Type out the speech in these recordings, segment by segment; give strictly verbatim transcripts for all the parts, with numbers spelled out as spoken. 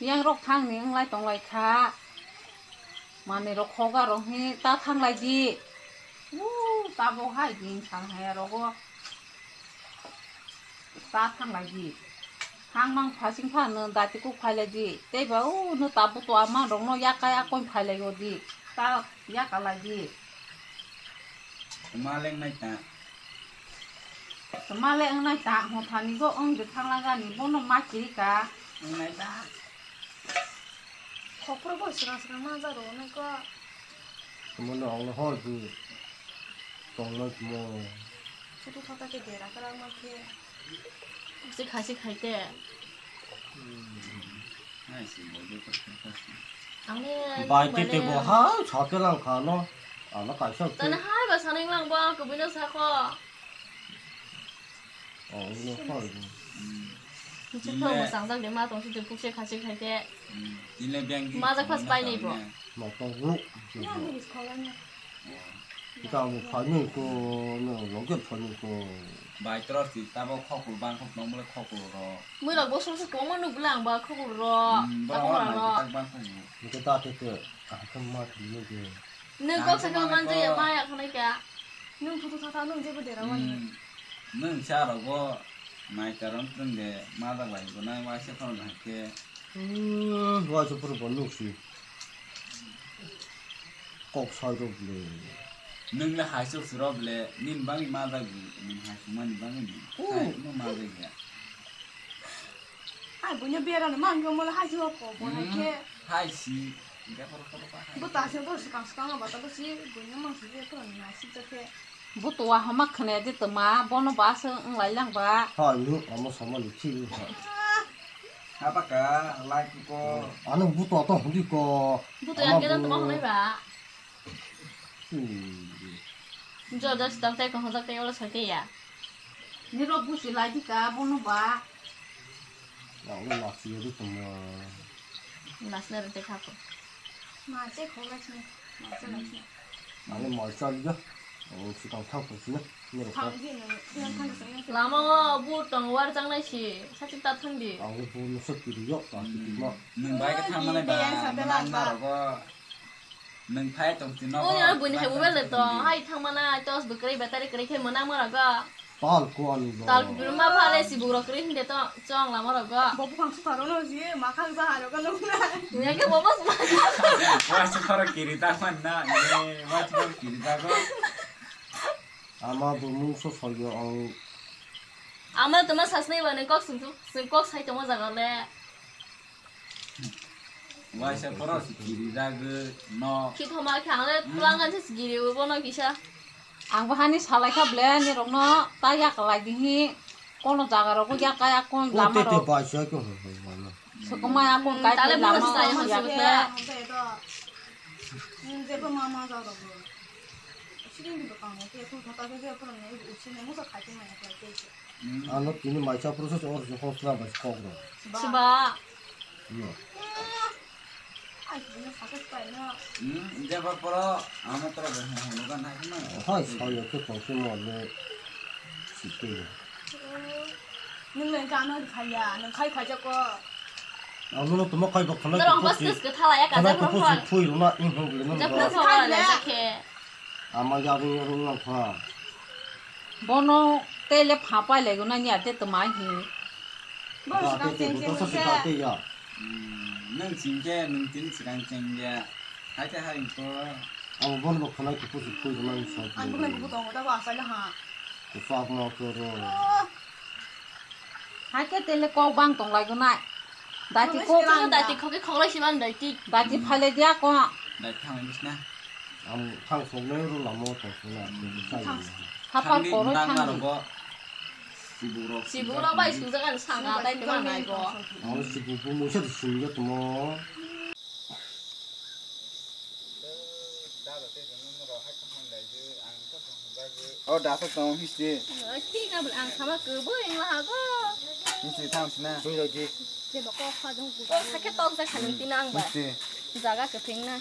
Yang rok thang ni wng lai tong lai kha. Manwi rok khoga rok hi ta thang lai di. Uuu, tabok hai din thang hai rogo. Ta thang lai di. Thang mang phasing pha no dati kuk phai lai di. Tei ba u no tabuk to ama rok no yakai akoi phai lai o di. Ta yaka lai di. Tma leng nai ta. Tma leng nai ta, mo thani go wng de thang la gani, bono ma chiri ka. Wng nai ta. Khopro bo srang srang ma ja ro nai ko. Tma no ang no hor di. Tong no tma. Chutu thata ke dera kara ma ke. Si khai si khai te. Bai tete bo ha chate lang kha no. Ano kaisa. Tana hai ba saneng lang bo kubui no sakho. Oh, no khoi. Chukno mo sangjak de ma tong si pukse khasi khai te. Tile bang. Ma jak pas pai nei bo. Ma tong ru. Kita mo phani ko no loge phani ko. Bai tro si tabo khokul bang khok nong mole khokul ro. Mui rok bo sung sung kong ma nuk bwla ang ba khokul ro. Borok tabok oro rok. Nang tak bang khokul. Nike ta te te. Ah, kam ma thili nike. Nung kok sakha manjaya maya khanai kya? Nung phutu thata nung jebo dera wani. Nung cha rogo nai karon tong de ma da bai bo nai waisa khoro nai khe. Waisa phuru bo nuk si. Kok sai rok le. Nung le hai sok suro ble nin bangwi ma da gi nin hai sumani bangwi ni. Hai no ma da gi. Ai bunya bera no mang mo la hai si ko bo nai khe. Hai si. Bo ta se bo swkang swkang ba ta bo si buino mang si je to na si to khe. Bo to wa hama khne de to ma bono ba se wng lai lang ba. Ha ni amo sama ni thi ni ha. Ha ba ka lai ko. Ano bo to to hundi ko. Bo to ya ke dan to ma hwnai ba. Jor jor sitang tei kaham jak tei olo soi tei ya. Nirok busi lai di ka bono ba. Ang le nasi yari tongma. Nasna rete khako. Ma che khok lai sini. Ma che lai sini. Ang le ma cha liya. Ang sikang thang ko sini. Nirok. Thang di no. Yang thang sini. Lama ngo bu tong war chang nai si. Sachik ta thang di. Ang le bu no sot kiri yo ta kiri ma. Nung bai ka thang manai ba. Nang na rogo. Nung phai tong tino. O ya buini hai mobile de to. Hai thang mana tos bwkrwi battery kwrwi khe mwnang ma rogo. Tal ko ani ba. Tal ko ma phale si bugrok kwrwi hinde to chong lama rogo. Bo bukhang su tharo no ji ma khang ja haro ka nung na. Dunia ke bo bas ma. Wa su tharo kiri ta man na. Wa su tharo kiri ta ko. Ama bo mung so sol yo ang. Ama to ma sasnai ba ne kok sung sung kok sai to ma jaga le. Waisa poro si kiri dagwi no. Khi thoma khe ang le tlangan se giri bo no kisa. Ang bo hani salai kha ble ni rok no ta ya kalai di hi. Kono jaga rok ya kaya kon lama rok. Te bai sa ko ho ho ho. Sokoma ya kon kai lama rok ya khe. Jebo mama jaga rok. Sini di bwkang no ke thu thata ke je pura ne uchi ne musa khai te maya khai te. Ano tini maisa process or je hosla bai kok ro. Siba. No. Ai, ini sakit pai na. Hmm, jeba poro ano toro bai hon hon kan hai na. Hai, saya ke kok ke mo le. Sike. Nung le gano khaya, nung khai khaja ko. Ano no tuma khai ba khana. Norok ko bas kis ke thala ya kaja ko. Phui runa in hon le no. Jab na thala le ke. Ama yagwi rung nang kha. Bono tele phapai lego na ni ate tma hi. Bo sikang cheng cheng se. Nang ching ke nung tin sikang cheng ya. Hai te hai ko. Abo bon bo khonai kupu si phui nang sa. Ang bo nang kupu tong ta ba sa ha. Kupak ma ko ro. Hai ke tele kok bang tong lai gonai. Dati kok, dati kok ke kok lai si ban dati. Dati phale dia ko. Dati thang lai bisna. Ang thang sok nai ro lamo to suna. Hapar koro thang di. Sibu rok bai sujak an sanga dai te manai go. Ang sibu bu musa di sung ya tmo. O dasa tong histi. Thik na bwle ang sama kwbwi wng laha go. Histi thang sina. Sung ya di. Khe ba kok pha jong ku. Kok sakhe tok jak kha nung tini ang ba. Histi. Jaga kwthwng na.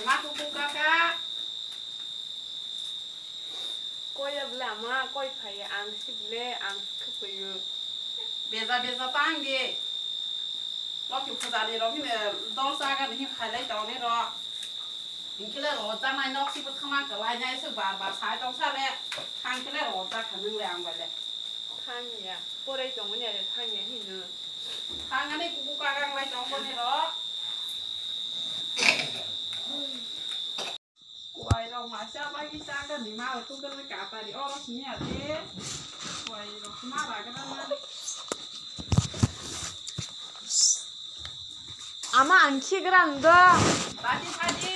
Tama kuku kaka. Koi ya bwle ama, koi phai ya, ang si bwle, ang si khwpaiyo. Beza beza tang di. Loki puja ni rok hino dol chaga ni hin khailai tong ni rok. Hinkhe le rojak nai nok si bwthang ma kwlai nai se bar bar sai tong sa le. Thang khe le rojak kha nwng le ang bai le. Thang ya, porai tong ni ale thang ya hino. Thang ani kuku kagang lai tong bo ni rok. Kuai rok masa bai ki chaga ni ma tu kan ka tari oro sini ate. Kuai rok ma ra ka na. Ama ang khigra ndo. Bati bati.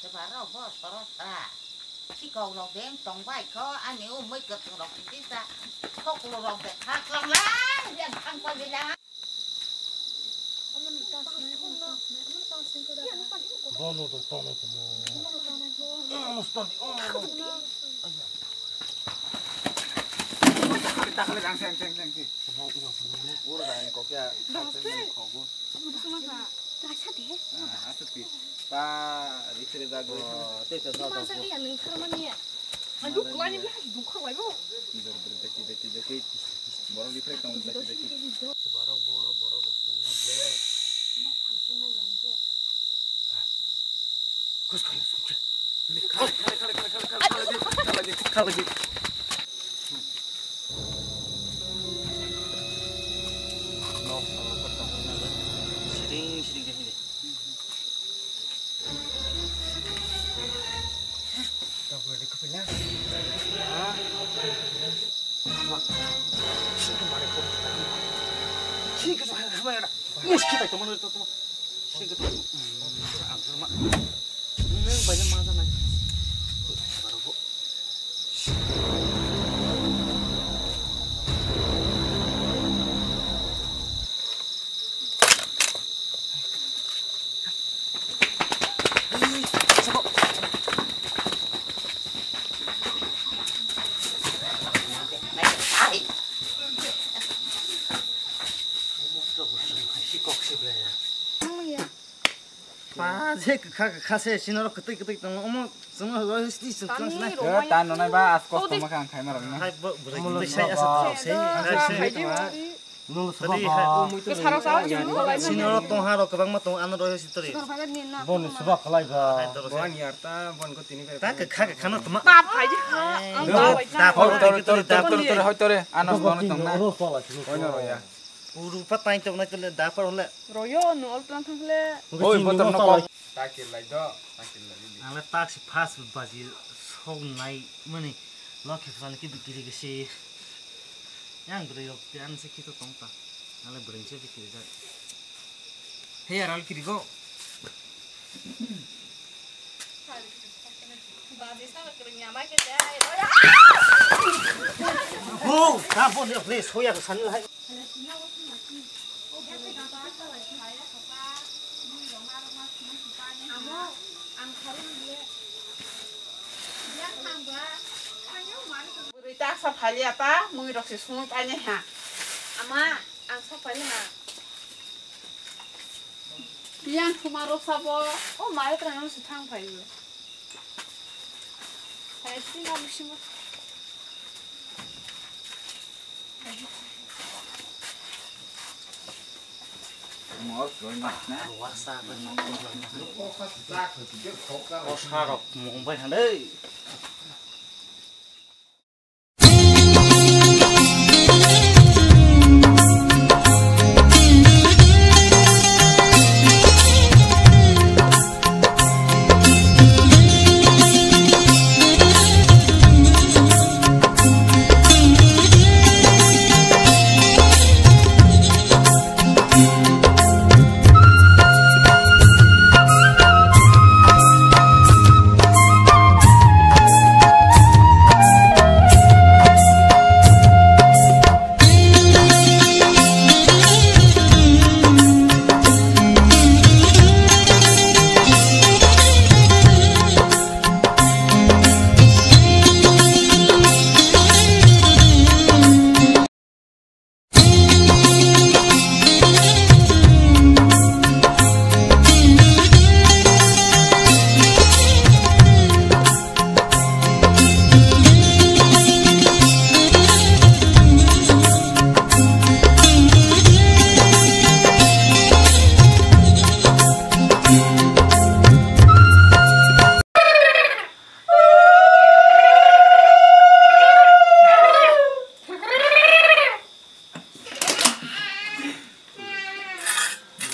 Tebar rok bo sorok ta. Sikok rok beng tong bai kho, ani o mui kwthwng rok tisa. Thoklo rok de khak lang lang, yang thang pa bilang. Bono do tono tomo. Ano standi, ano. Takle jang seng seng seng seng. Ura da ni kokya. Daste. Kogu. Kaisa de. Ah, asa ti. Pa, ri sere da go. Te te no. Masa iya nung tharmani. Ayo, kulani bla dukha laibo. Dur dur deki deki deki. Borok di tong deki deki. Borok borok borok borok tong na ble. Kus khala sungkhe. Khala khala khala khala khala khala khala khala khala. Nok salo kota hoi na. Siring siring de hinde. Kapura de kapila. Ha? Sini kemana kau? Sini ke sana mana? Musti tak teman itu teman. Sini ke teman. Aku sama. Ini banyak masa naik. Baru bu. Ba, je kwkha kwkha se, sinoro kwtwi kwtwi tongo, omo chwngno roi histi chwng tang sinai. Yo, ta nonai ba, as kok tongma kha ang khaima rok na. Hai, bo, bwrwi twi sai asa tong se. Nung se ba ba. Sinoro tongha rok kwbangma tongo, ano roi histi tori. Boni suba khlai ba. Hai, doro se. Bon yar ta, bon ko tini kare. Ta kwkha kwkha no tongma. Ba, phai di ha. Ang ba, bai ta. Hoi tore, tore, tore, hoi tore, ano bono tongna. Oi no roya. Puru pa tain tong nai tole da par hole. Royo no ol tong thang le. Oi, botor no kok. Sakil lai do, sakil lai di. Ang le tak si phas baji sok nai mani. Lo khe phal ki bikiri ke si. Yang bwrwi rok te an se kito tong ta. Ang le bwrwi se bikiri ja. He aral kiri go. Oh, ta phone ni please, hoya ko sani hai. Bwrwi ta sa phaliya ta, mui rok se sumui paine ha. Ama, ang sa phali ha. Yang thuma rok sabo, o mai tra no se thang phai. Hai, sini na bising. Kosa rok mung bai hwnwi.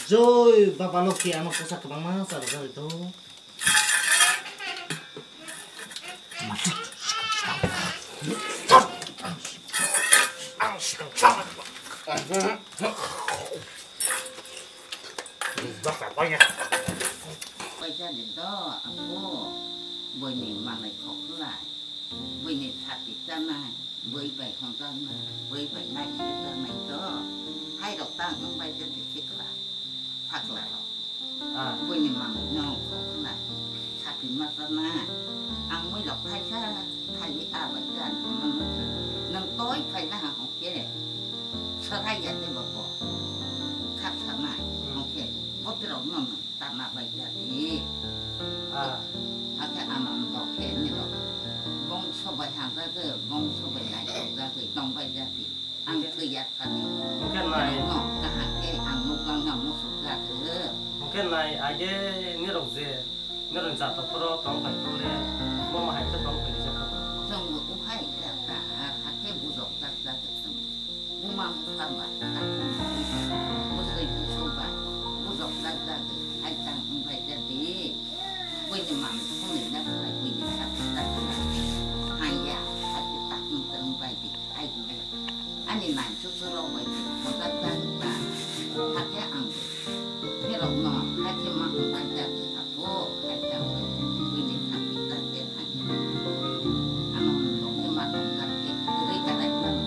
Joi Baba Lokhi, ano poisa kwbangma chajak jagwi tongo. Paisa ni do, apo. Buini manwi khokhlai. Buini sati chanai. Bui bai hwnjaknai. Bui bai naisingjaknai do. Hairok ta wng bai khe sikla. Sakla rok. Ah. Buini manwi no khokhlai. Sati ma chanai. Ang mui rok thaisa thaiwi a bai cha. Nwng toi phaina ha hwnkhe. Sarai ya khe bo bo. Khak sanai. Hmm. Hwnkhe. Botrok no nwng. Tama bai jadi. Ah. Hakhe amang dokhe nirok. Bongso bai hamjagwi, bongso bai naithokjagwi tongbai jadi. Ang thwiya thani. Hwnkhe nai. No, kaham khe ang mukbang no musuk jagwi. Hwnkhe nai, age nirok je, nirok jatokphoro tong phai phuru le, mo ma hai khe tong phai rijak kha. Chwng bo uphai jak ta, hakhe bujok jak jak. Buma bupha ba, takhuk bwsai busu ba, bujok jak jak, hai tang wng bai ja di. Buini manwi phunui na khlai, buini sak sak khlai. Hai ya, hakhe takhuk kwrwng bai di, hai di. Ani nai chuchu rok bai di, hojak jak ba. Hakhe ang Nirok no hai khe ma hwnbai jak kha pho, hai jak khe buini thani jak khe hai. Ano rok khe ma hwnjak khe kwrwi karai mano.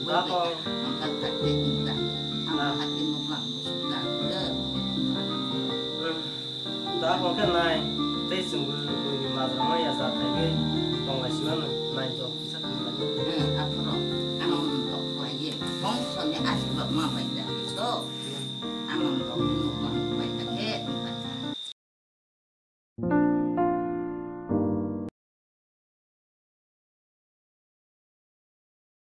Bui bai hwnjak jak khe hwnjak. Ano hai khe nuklang musuk jak khe. Hmm. Da hwnkhe nai, tei chwng buini majra maya ja khaigwi tonglaisima nai jok kisa tonglaio. Hmm, aphuru ano rok khlaiwi bongso ni asirok ma bai jak khe to.